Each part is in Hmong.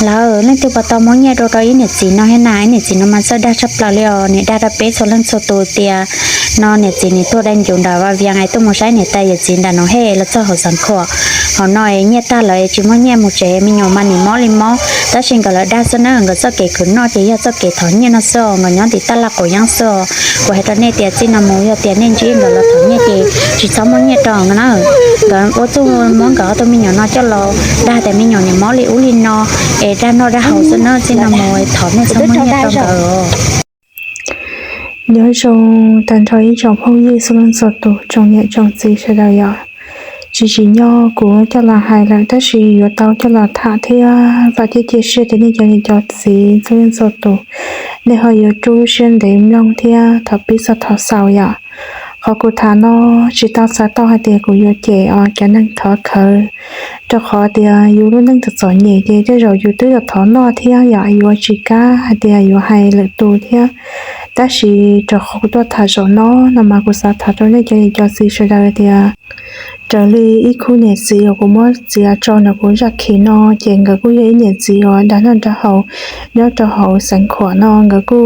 Lawv leej twg puas tau muab nyiaj dua rau ib niam txiv no thiab na? Ib niam txiv no mas txawj dag tshaj plaws li os. Nws dag rau peb txhua leej txhua tus tias no niam txiv nws tuag dai ncuv nram Vaj Vias es tuaj mus saib niam tais yawm txiv nram Noov Hej los txog hauv Xeev Khuam. Hauv no nyiaj tag lawm tsis muaj nyiaj mus tsev, me nyuam mas nim mob li mob. Tab sis nkawd lawv dag xwb na, nkawd txoj kev khwv noj ces yog txoj kev thov nyiaj no xwb os. Nkawd nyob tim taj laj quav yeeb xwb os. Kuv hais rau nej tias txij no mus yog tias nej ntsib nkawd los thov nyiaj ces tsis txhob muab nyiaj rau nkawd na. Nkawd ua txuj muab nkawd ob tug me nyuam no coj los dag tias me nyuam nim mob li ub li no es dag noj dag haus xwb na. Txij no mus thov nej txhob muab nyiaj rau nkawd. Nyob zoo tag nrho ib tsoom phooj ywg txhua leej txhua tus, tsoom niam tsoom txiv sawv daws yom. Tsis tsim nyog kuv coj los hais lawm tab sis yuav tau coj los tham thiab vam thiab cia siab tias nej cov niam cov txiv txhua leej txhua tus, nej ho yuav rub siab ntev mloog thiab thaum pib txog thaum xaus yom. Qhov kuv tham no tsis tau xav tau hais tias kuv yuav cem os cov neeg thov khawv, rau qhov tias yus lub neej txom txom nyem ces tej zaum yus twb thov noj thiab yom, yuav tsis kam hais tias yuav hais lwm tus thiab. Tab sis rau qhov kuv tuaj tham zaum no no mas kuv xav tham rau nej cov niam cov txiv sawv daws tias raws li ib khub niam txiv uas kuv muab txiav tso ntawm kuv zaj khiv no, ces nkawd kuj yog ib niam txiv uas dag noj dag haus nyob rau hauv Xeev Khuam no. Nkawd kuj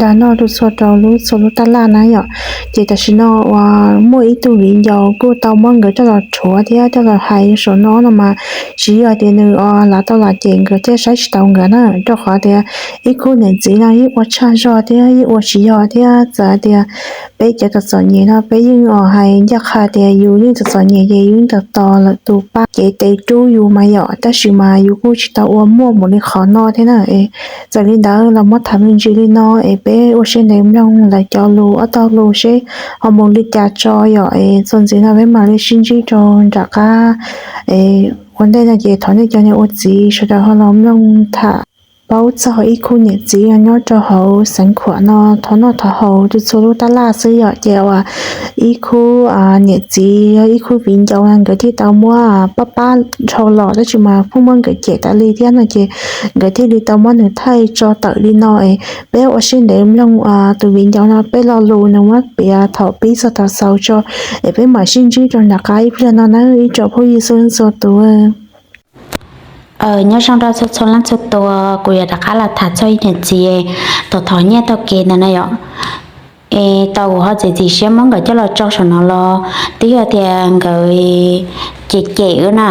dag noj tu txhua rau lub txhua lub taj laj na yom. Ces tam sim no uas muaj ib tug viv ncaus kuj tau muab nkawd coj los rhuav thiab coj los hais saum no no mas tsis yog tias nws lav tau los cem nkawd thiab saib tsis taus nkawd na, rau qhov tias ib khub niam txiv no yeej ua tshaj zog thiab yeej ua tsis yog thiab. Txawm tias peb cov txom txom nyem no peb yeej hais ncaj qha tias yus yeej txom txom nyem ces yus yeej tos tos lawm tus pab cev tes rub yus mas yom, tab sis mas yus kuj tsis tau ua muaj mus li qhov no thiab na. Txawm li ntawd los muab tham me ntsis li no es peb ua siab ntev mloog lawv cov lus ob tog lus seb ho mus li cas tso yom. Es txuas ntxiv no peb mam li sib ntsib rau nram qab. Ua ntej no ces thov nej cov niam ua txiv sawv daws ho los mloog tham paub txog ib khub niam txiv nyob rau hauv Xeev Khuam no thov noj thov haus tu txhua lub taj laj xwb yom. Ces uas ib khub niam txiv yog ib khub viv ncaus nkawd thiaj tau muab pab pab dhau los tab sis mas pheej muab nkawd cem tas li thiab no ces nkawd thiaj li tau muab nws thaij tso tawm li no es peb ua siab ntev mloog tus viv ncaus no peb lo lus nws muab piav thaum pib txog thaum xaus tso es peb mam sib ntsib rau nram qab ib pliag no na ib tsoom phooj ywg txhua leej txhua tus. Nyob zoo rau txhua txhua leej txhua tus, kuv yuav rov qab los tham txog ib niam txiv tau thov nyiaj taug kev ntawd na yom. Es tau kuv ho txiav txim siab muab nkawd coj los tso saum no los twb yog tias nkawd cem cem wb na,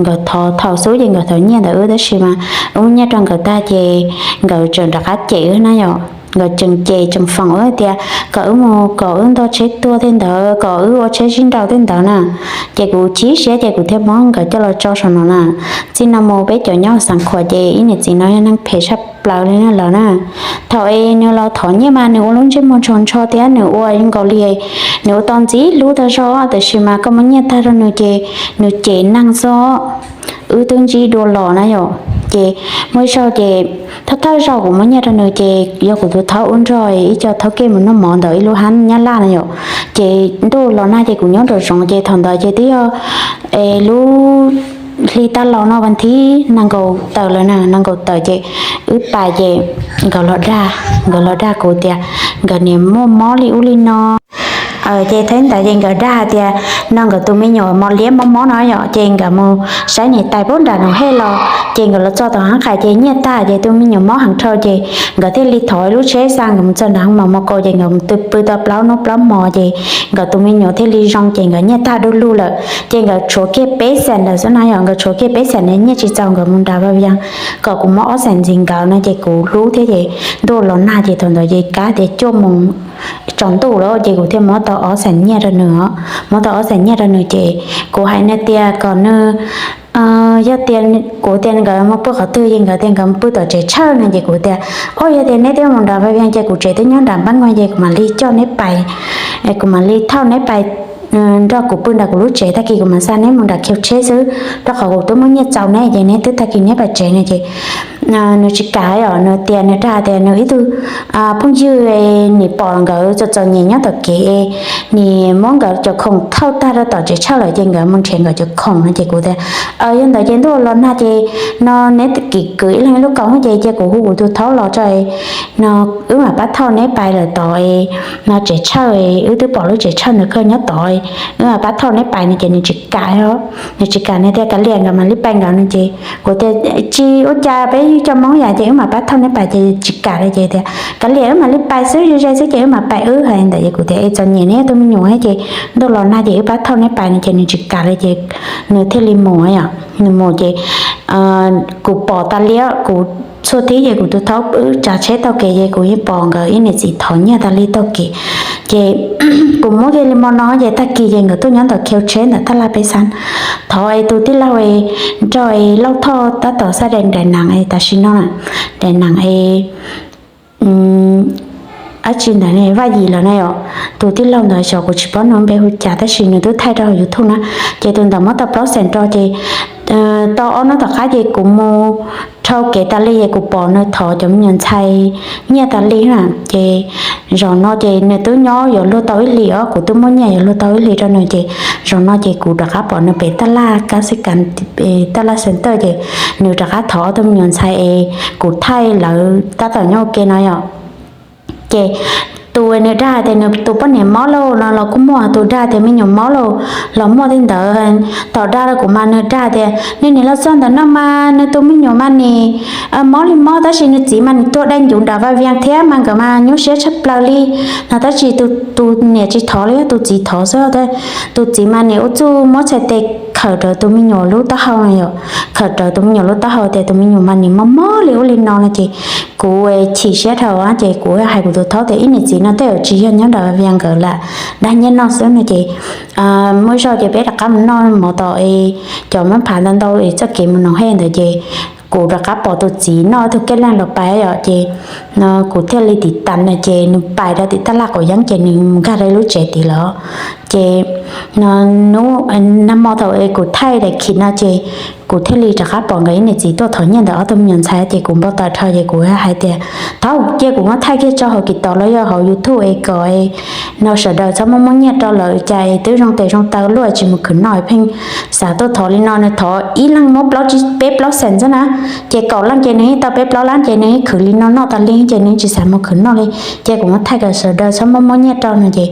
nkawd thov thaum xub ces nkawd thov nyiaj ntawm wb tab sis mas wb muab nyiaj rau nkawd tag ces nkawd tseem rov qab cem wb na yom. Nkawd tseem cem tseem foom wb tias kom wb mus kom wb ntog tsheb tuag tej ntawd, kom wb ua tsheb sib nrau tej ntawd na. Ces kuv chim siab ces kuv thiaj muab nkawd coj los tso saum no na. Txij no mus peb cov nyob Xeev Khuam ces ib niam txiv no yog neeg phem tshaj plaws li na lawm na. Thaum es nws los thov nyiaj mas nws ua lub ntsej muag ntsho ntsho thiab nws ua nkaus li nws ua tau ntxim hlub tag zog, tab sis mas koj muab nyiaj tag rau nws ces nws cem neeg xwb. Wb twb ntsib dua los na yom, ces muaj ib zaug ces thawj thawj zaug kuv muab nyiaj rau nws ces yog kuv tus thaub ub nrog ib co thaub kej mus noj mov ntawm ib lub hab Nyab Laj na yom. Ces ntuj los nag ces kuv nyob nraum zoov ces thaum ntawd ces twb yog lub hli tag los no vas thib nees nkaum tawm lawm na, nees nkaum tawm ces wb pais ces nkawd los dag, nkawd los dag kuv tias nkawd niam muaj mob li ub li no. Ces thaum ntawd ces nkawd dag hais tias no nkawd tus me nyuam mos liab mob mob no yom, ces nkawd mus saib niam tais puag nram Noov Hej los, ces nkawd los txog tom hab qais ces nyiaj tag ces tus me nyuam mob heev dhau ces nkawd thiaj li thov lub tsheb xa nkawd mus txog nram hoo maus mos kaus ces nkawd mus pw tau plaub hnub plaub hmo ces nkawd tus me nyuam thiaj li zoo ces nkawd nyiaj tag du lug lawm. Ces nkawd tshuav kiag peb xees ntawd xwb na yom, nkawd tshuav kiag peb xees na, nyiaj tsis txaus nkawd mus nram Vaj Vias kom kuv muab ob xees ntxiv nkawd no ces kuv hlub thiab ces ntuj los nag ces thaum ntawd ces kav tias cuaj moos tsaus ntuj lawm ces kuv thiaj muab tau ob xees nyiaj rau nws os. Muab tau ob xees nyiaj rau nws ces kuv hais nws tias kom nws, yog tias kuv tias nkawd mus pw qhov twg ces nkawd tias nkawd mus pw tom tsev tshawj no ces kuv tias, o yog tias neb twb mus nram Vaj Vias ces kuv tsev twb nyob nram Npab Nkuaj ces kuv mam li coj neb pais, kuv mam li thauj neb pais nrog kuv pw nram kuv lub tsev, tag kis kuv mam xa neb mus nram khiv tsheb xwb, rau qhov kuv twb muab nyiaj txaus neb ces neb twb tag kis neb pais tsev no ces nws tsis kam os, nws tias nws dag tias nws ib tug phooj ywg nim pom nkawd txom txom nyem nyob tom kev, nim muab nkawd cov khoom thauj tag rau tom tsev tshawj lawm ces nkawd mus nrhiav nkawd cov khoom no ces kuv tias, yog ntawd ces ntuj los nag ces no neb Kim kwv ib leeg ib lub kaus ces cia kuv hu kuv tus thaub los tso no, wb mam pab thauj neb pais lawm tod no, tsev tshawj, wb twb pom lub tsev tshawj ntawd kawg nyob tod, wb mam pab thauj neb pais no ces nws tsis kam. Nws tsis kam, nws tias kav liam nkawd mam li pais nkawd no ces kuv tias tsis ua cas, peb cov Hmoob yam ces wb mam pab thauj neb pais ces tsis kam li ces tias kav liam wb mam li pais xwb, ze ze xwb ces wb mam pais wb hais ntawd es kuv tias es txom nyem neb tus me nyuam ces ntuj los nag ces wb pab thauj neb pais no ces nws tsis kam li ces nws thiaj li mus yom. Nws mus ces kuv pom tas li, kuv txhua thib ces kuv tus thaub wb tsav tsheb taug kev ces kuv yeej pom nkawd ib niam txiv thov nyiaj tas li taug kev. Ces kuv muab kiag li mo no ces tag kis ces nkawd tuaj nyob ntawm khiv tsheb ntawm taj laj peb xab, thov es tus tij laug nrog es Lauj Thoj tab tom xaj daim nam es tam sim no na, daim nam es dab tsi ntawd ne, Vaj Yim lawm na yom. Tus tij laug ntawd xyov kuv tsis paub nws npe hu cas tab sis nws twb thaij rau hauv YouTube na. Ces tus ntawd muab tau plaub xees rau ces tau ob hnub tom qab ces kuv mus dhau kev tas li ces kuv pom nws thov cov me nyuam ntxhais nyiaj tas li na. Ces zaum no ces nws twb nyob yuav luag tau ib hlis os, kuv twb muab nyiaj yuav luag tau ib hlis rau nws ces zaum no ces kuv rov qab pom nws pem taj laj kab xib kas, pem taj laj center ces nws rov qab thov ob tug me nyuam ntxhais es kuv thaij lawv tab tom nyob ua ke no yom. Ces tus nws dag tias nws tus poj niam mob lauj no los kuj muaj, tus dag tias me nyuam mob lauj los muaj tej ntawd. Thaum dag rau kuv mas nws dag tias nws niam los txog ntawm no mas nws tus me nyuam mas nim mob li mob tab sis nws txiv mas nim tuag dai ncuv nram Vaj Vias thiab mas nkawd mas nyuaj siab tshaj plaws li no. Tab sis tus niam tsis thov li, tus txiv thov xwb. Tus txiv mas nim ua txuj muab txhais tes khawm rawv tus me nyuam lub taub hau no yom, khawm rawv tus me nyuam lub taub hau tias tus me nyuam mas nim mob mob li ub li no no ces kuv chim siab dhau ces kuv hais kuv tus thaub tias ib niam txiv no tej zaum tsis yog nyob nram Vaj Vias nkawd lam dag nyiaj noj xwb no ces muaj zog ces peb rov qab mus noj mov tom cov mab phav ntau ntau es txoj kev mus Noom Hej ntawd ces kuv rov qab pom tus txiv noj tug kej leej los pais yom ces kuv thiaj li tiv tas no ces nws pais rau tim taj laj qaum yeeb ces nws mus nkag rau lub tsev tid lawm. Ces nag hmo thaum kuv thaij daim khiv no ces kuv thiaj li rov qab pom nkawd ib niam txiv tuaj thov nyiaj ntawm ob tug me nyuam ntxhais ces kuv npau taws dhau ces kuv hais tias thaub cia kuv muab thaij kiag tso hauv TikTok los yog hauv YouTube es kom no sawv daws txhob muab muab nyiaj rau lawm cas es twb zoo tes zoo taw luaj tsis mus khwv noj pheej xav tuaj thov li no. Nws thov ib leeg muab plaub tsib peb plaub xees xwb na, ces kaum leej ces nws yeej tau peb plaub lab ces nws yeej khwv li no noj tas li ces nws tsis xav mus khwv noj li. Ces kuv muab thaij kom sawv daws txhob muab muab nyiaj rau no ces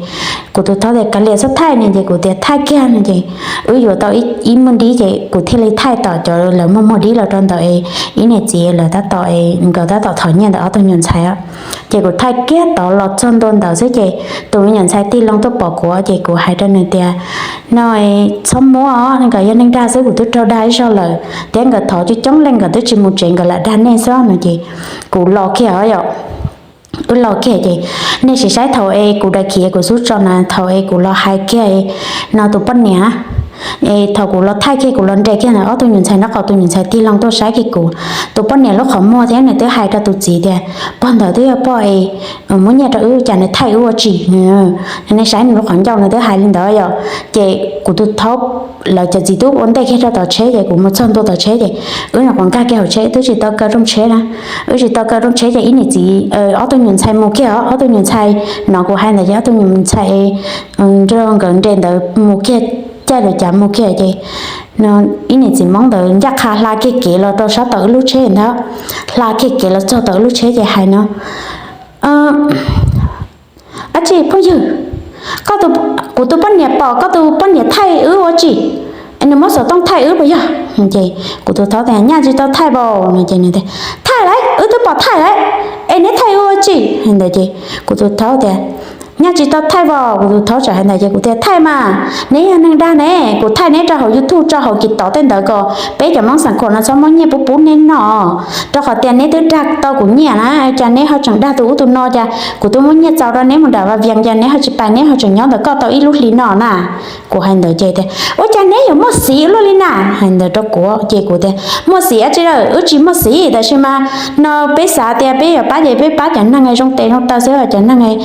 kuv tus thaub tias kav liam txhob thaij no ces kuv tias thaij kiag no ces wb yuav tau ib muag dib ces kuv thiaj li thaij tom cov lawv muag muag dib los rau ntawm ib niam txiv lawv tab tom, nkawd tab tom thov nyiaj ntawm ob tug me nyuam ntxhais. Ces kuv thaij kiag tod los txog ntua ntawd xwb ces tus me nyuam ntxhais tig loo tuaj pom kuv ces kuv hais rau nws tias no txhob muab, nkawd yog neeg dag xwb, kuv twb raug dag ib zaug lawm thiab nkawd thov coob coob leej nkawd twb tsis mus tsev nkawd lam dag nej xwb no ces kuv los kiag os yom. Wb los kiag ces nej sim saib thaum es kuv daim khiv kuv xub tso na, thaum es kuv los hais kiag no tus poj niam, es thaum kuv los thaij kiag kuv los nres kiag ntawm ob tug me nyuam ntxhais nraub qaum tus me nyuam ntxhais tig loo tuaj saib kiag kuv, tus poj niam lub qhov muag thiab nws twb hais rau tus txiv tias pog ntawd twb yog pog es muab nyiaj rau wb cas nws thaij wb ua tsi. Nej saib nws lub qhov ncauj nws twb hais li ntawd yom. Ces kuv tus thaub, lawv cov txiv tub ua ntej kiag rau tom tsheb ces kuv mus txog ntua tom tsheb ces wb nyuam qhuav nkag kiag hauv tsheb twb tsis tau kaw rooj tsheb na. Wb tsis tau kaw rooj tsheb ces ib niam txiv ob tug me nyuam ntxhais mus kiag os, ob tug me nyuam ntxhais no kuv hais ntawd ces ob tug me nyuam ntxhais nrog nkawd nres ntawd mus kiag caij lawv cav mus kiag ces ib niam txiv Hmoob ntawd ncaj qha hla kiag kev los rau sab tom wb lub tsheb ntawd, hla kiag kev los txog tom wb lub tsheb ces hais no dab tsi phooj ywg, kuv tus poj niam pom koj tus poj niam thaij wb ua tsi, nws muab xov tooj thaij wb puas yog? Ces kuv tus thaub tias nyaj tsis tau thaij vauv no ces nws tias thaij lawm, wb twb pom thaij lawm, es neb thaij wb ua tsi? Ntawd ces kuv tus thaub tias nyaj tsis tau thaij vauv. Kuv tus thaub txawm hais ntawd ces kuv tias thaij mas, neb yog neeg dag ne, kuv thaij neb rau hauv YouTube tso hauv TikTok tej ntawd kom peb cov Hmoob xeem khuam no txhob muab nyiaj pub pub neb noj, rau qhov tias neb twb dag tau kuv nyiaj na, cas neb ho tseem dag tus ub tus no, cas kuv twb muab nyiaj txaus rau neb mus nram Vaj Vias cas neb ho tsis pais, neb ho tseem nyob ntawm koj tau ib lub hli no na. Kuv hais ntawd ces tias ua cas neb yuav muaj xiv luaj li na, hais ntawd rau kuv ces kuv tias muaj xiv dab tsi, wb tsis muaj xiv, tab sis mas no peb xav tias peb yuav pab ces peb pab cov neeg zoo tes zoo taw xwb, cov neeg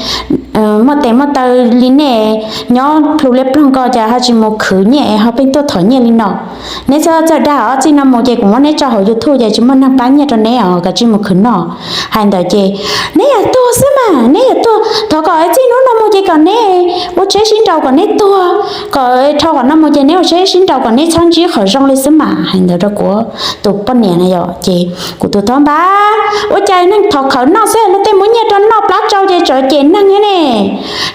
muaj tes muaj taw li nej nyob plhu liab ploog ko cas ho tsis mus khwv nyiaj ho pheej tuaj thov nyiaj li no. Neb txhob txawj dag os, txij no mus ces kuv muab neb tso hauv YouTube ces tsis muaj neeg pab nyiaj rau neb os, kav tsij mus khwv noj. Hais ntawd ces neb yog tuag xwb mas, neb yog tuag, thov kom txij hnub no mus ces kom neb ua tsheb sib nraus kom neb tuag, kom dhau qhov no mus ces neb ua tsheb sib nraus kom neb txhob ntsib qhov zoo li xwb mas. Hais ntawd rau kuv tus poj niam na yom, ces kuv tus thov npab, ua cas neeg thov khawv noj xwb luag tej muab nyiaj rau noj plab tsau ces tsov cem neeg ne.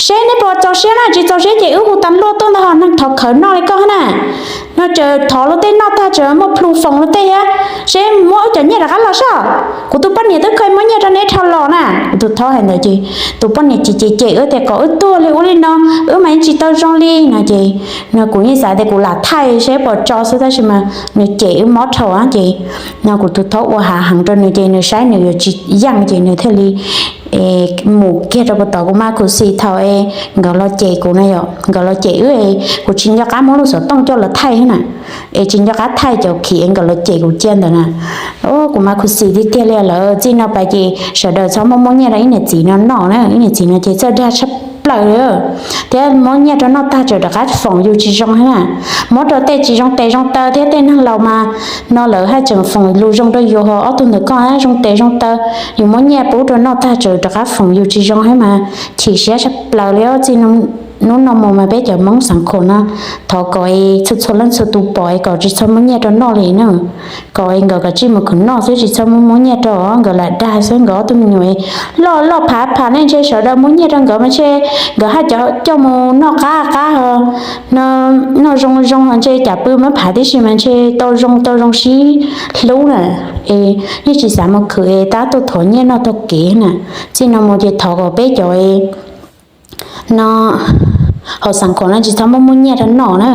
Seb neb puas txaus siab na, tsis txaus siab ces wb hu tas luaj tuaj ntag, neeg thov khawv noj li koj na. No ces thov luag tej noj tag ces muaj plhu foom luag tej thiab, seb muab wb cov nyiaj rov qab los saib. Kuv tus poj niam twb kheev muab nyiaj rau neb dhau los na. Kuv tus thov hais ntawd ces tus poj niam ces cem cem wb tias kom wb tuag li ua li no, wb mas yeej tsis tau zoo li no ces no kuv yeej xav tias kuv lam thaij seb puas tso xwb tab sis mas nws cem wb mob dhau ces no kuv tus thov ua hav heev rau nws ces nws saib nws yuav tsis yeej ces nws thiaj li mus kiag rau puag tom kuv mas khuv xim thaum es nkawd los cem kuv na yom, nkawd los cem wb, kuv tsis nco qab muab lub xov tooj coj los thaij na, es tsis nco qab thaij cov khiv nkawd los cem kuv cia ntawd na. Kuv mas khuv xim tiag tiag li lawm, txij no pais ces sawv daws txhob muab muab nyiaj rau ib niam txiv no noj na, ib niam txiv no ces txawj dag tshaj plaws li thiab muab nyiaj rau noj tag tseem rov qab foom yus tsis zoo thiab na. Muab rau tej tsis zoo tes zoo taw thiab tej neeg laus mas no lawv haj tseem foom lus zoo rau yus ho ob tug ntawd koj zoo tes zoo taw, yus muab nyiaj pub rau noj tag tseem rov qab foom yus tsis zoo thiab mas chim siab tshaj plaws li. Txij hnub no mus mas peb cov Hmoob xeev Khuam no thov kom txhua txhua leej txhua tus pom kom tsis txhob muab nyiaj rau noj li na, kom nkawd kav tsij mus khwv noj xwb tsis txhob muab muab nyiaj rau nkawd lam dag xwb, nkawd ob tug me nyuam loj loj phav phav ne ntshe sawv daws muab nyiaj rau nkawd mas ntshe nkawd haj coj mus noj qab qab ho noj zoo zoo ho ntshe cas pw muab phav tib si mas ntshe tau zoo tau zoo sib hlub na. Es yeej tsis xav mus khwv es tab tuaj thov nyiaj noj taug kev na. Txij no mus ces thov kom peb cov no hauv xeev Khuam no tsis txhob muab muab nyiaj rau noj na.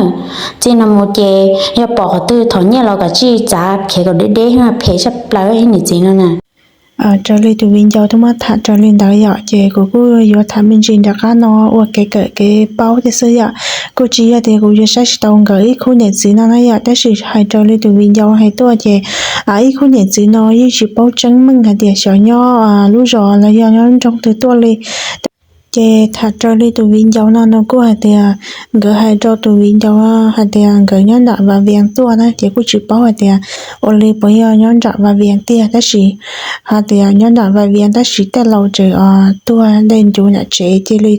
Txij no mus ces yog pom qhov twg thov nyiaj los kav tsij txav khiav kom deb deb, phem tshaj plaws ib niam txiv no na. Raws li tus viv ncaus twb muab tham raws li ntawd yom, ces kuv kuj yuav tham me ntsis nram qab no ua kev kawm kev paub thiab xwb yom. Kuj tsis yog tias kuv yuav saib tsis tau nkawd ib khub niam txiv no na yom, tab sis hais raws li tus viv ncaus hais tuaj ces ib khub niam txiv no yeej tsis paub tseeb meej hais tias xyov nyob lub zos los yog nyob nroog twg tuaj li. Ces tham raws li tus viv ncaus no nws kuj hais tias nkawd hais rau tus viv ncaus hais tias nkawd nyob nram Vaj Vias tuaj na, ces kuj tsis paub hais tias ua li puas yog nyob nram Vaj Vias tiag, tab sis hais tias nyob nram Vaj Vias tab sis tej laus tseem tuag dej ncuv nram tsev cia li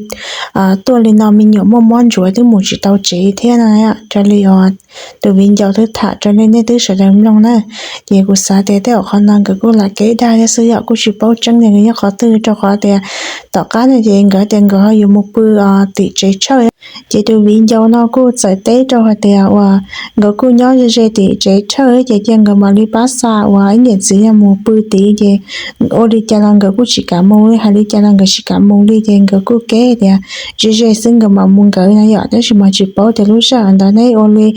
tuaj li no, me nyuam muaj mob ntsuav twb mus tsis tau tsev thiab no. Raws li tus viv ncaus twb tham raws li nej twb sawv daws mloog na. Ces kuv xav tias tej zaum qhov no nkawd kuj lam kev dag thiab xwb yom, kuj tsis paub tseeb tias nkawd nyob qhov twg, rau qhov tias tom qab no ces nkawd tias nkawd ho yuav mus pw tim tsev Tshawj. Ces tus viv ncaus no kuj txawm teb rau hais tias uas nkawd kuj nyob ze ze tim tsev Tshawj, ces cia nkawd mam li pab xa uas ib niam txiv no mus pw tid, ces ua li cas los nkawd kuj tsis kam mus li, hais li cas los nkawd tsis kam mus li, ces nkawd kuj kev tias ze ze xwb nkawd mam mus nkawd na yom. Tab sis mas tsis paub tias lub sij hawm ntawd neb ua li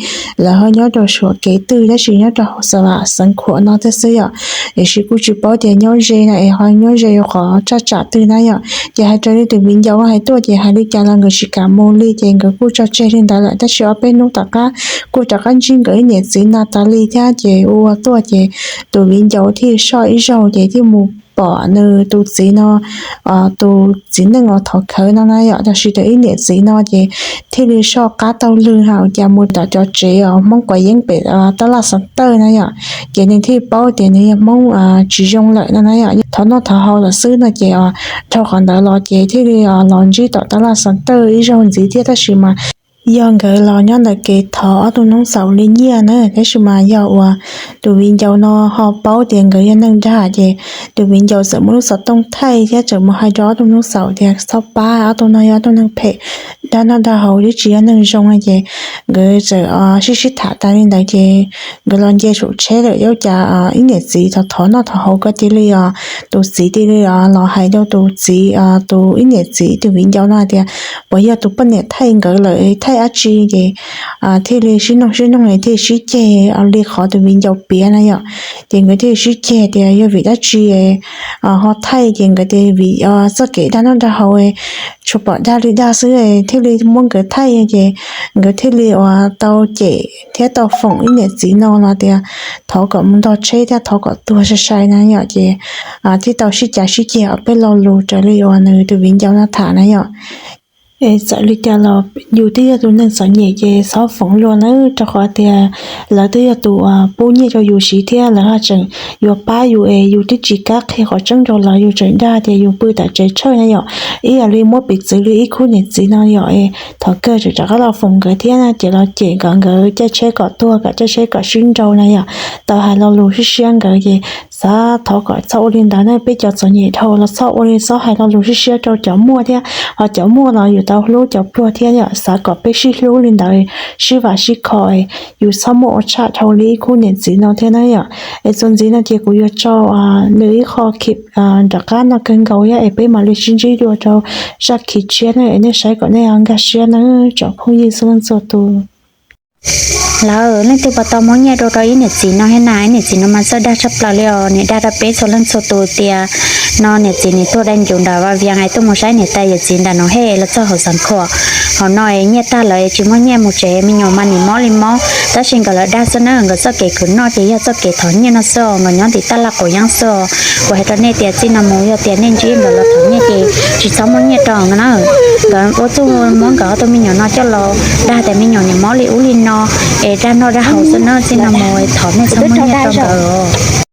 lawv ho nyob rau suam kev twg, tab sis nyob rau hauv xeev Vam xeev Khuam no thiab xwb yom. Tiam sis kuj tsis paub tias nyob ze no es ho nyob ze rau qhov tsaj tsam twg na yom. Ces hais raws li tus viv ncaus hais tuaj ces hais li cas los nkawd tsis kam mus li, ces nkawd kuj tso tseg li ntawd lawm. Tab sis ob peb hnub tom qab kuj rov qab ntsib nkawd ib niam txiv no tas li thiab, ces ua ua tuaj ces tus viv ncaus thiaj soj ib zaug ces thiaj mus pom nws tus txiv no, tus txiv neej uas thov khawv no na yom. Tab sis tus ib niam txiv no ces thiaj li soj qab taug lw hais cas mus tom cov tsev uas Hmoob quav yeeb pem tab laj xov tawj na yom. Ces nws thiaj paub tias nws yog Hmoob tsis zoo lawm no na yom, thov noj thov haus lawm xwb no. Ces dhau qhov ntawd los ces thiaj li los ntsib tom tab laj xov tawj ib zaug ntxiv thiab, tab sis mas yog nkawd los nyob ntawm kev thov ob tug noob xaus li nyiaj na, tab sis mas yog uas tus viv ncaus no ho paub tias nkawd yog neeg dag, ces tus viv ncaus txawm muab lub xov tooj thaij thiab txawm mus hais rau ob tug noob xaus tias txhob pab, ob tug no yog ob tug neeg phem, dag noj dag haus twb tsis yog neeg zoo no. Ces nkawd txawm sib sib tham tas li ntawd ces nkawd los nce saum tsheb lawm. Ua cas ib niam txiv thov thov noj thov haus ko cia li, tus txiv cia li los hais rau tus txiv, tus ib niam txiv tus viv ncaus no tias puas yog tus poj niam thaij nkawd lawm, thaij dab tsi ces thiaj li sib noog sib noog thiaj sib ceg li qhov tus viv ncaus piav na yom. Ces nkawd thiaj sib ceg tias yog vim dab tsi ho thaij, ces nkawd tias vim txoj kev dag noj dag haus, tsuas pom dag li dag xwb thiaj li muab nkawd thaij. Ces nkawd thiaj li uas tau cem thiab tau foom ib niam txiv no no tias thov kom mus ntog tsheb thiab thov kom tuag sai sai na yom. Ces thiaj tau sib cav sib ceg ob peb lo lus raws li uas nws tus viv ncaus no tham na yom. Es txawm li cas los yus twb yog tus neeg txom nyem ces txhob foom luag nawb, rau qhov tias lawv twb yog tus pub nyiaj rau yus siv thiab lawv ho tseem yuav pab yus es yus twb tsis kam qhia qhov tseeb rau lawv, yus tseem dag tias yus pw tom tsev tshawj na yom. Ib yam li muab piv txwv li ib khub niam txiv no yom, es thaum kawg tseem rov qab los foom nkawd thiab na, ces los cem kom nkawd caij tsheb kom tuag, kom caij tsheb kom sib nrau na yom. Tau hais lo lus siab siab nkawd ces xav thov kom txhob ua li ntawd na, peb cov txom nyem dhau los txhob ua li, txhob hais lo lus siab siab rau cov muaj thiab, ho cov muaj los yus tau hlub cov pluag thiab yom, xav kom peb sib hlub li ntawd, sib vam sib kho, yus txhob muaj ua tshaj dhau li ib khub niam txiv no thiab na yom. Es txuas ntxiv no ces kuv yuav tso nws ib qho clip nram qab no kawg nkaus thiab es peb mam li sib ntsib dua rau zaj clip tshiab na, es nej saib kom nej ho nkag siab na tsoom phooj ywg txhua leej txhua tus. Lawv leej twg puas tau muab nyiaj rau rau ib niam txiv no thiab na? Ib niam txiv no mas txawj dag tshaj plaws li os, nws dag rau peb txhua leej txhua tus tias no niam txiv nws tuaj dai ncus nram Vaj Vias es tuaj mus saib niam tais yawm txiv nram Noom Hej los txog hauv Xeev Khuam. Hauv no es nyiaj tag lawm tsis muaj nyiaj mus tsev, me nyuam mas nim mob li mob, tab sis nkawd lawv dag xwb na, nkawd txoj kev khwv noj ces yog txoj kev thov nyiaj no xwb os, nkawd nyob ntim taj laj quav yeeb xwb os. Kuv hais rau nej tias txij no mus yog tias nej ntsib nkawd los thov nyiaj ces tsis txhob muab nyiaj rau nkawd na. Nkawd ua txuj muab nkawd ob tug me nyuam no coj los dag tias me nyuam nim mob li ub li no, es dag noj dag haus xwb na, txij no mus thov nej txhob muab nyiaj rau nkawd os.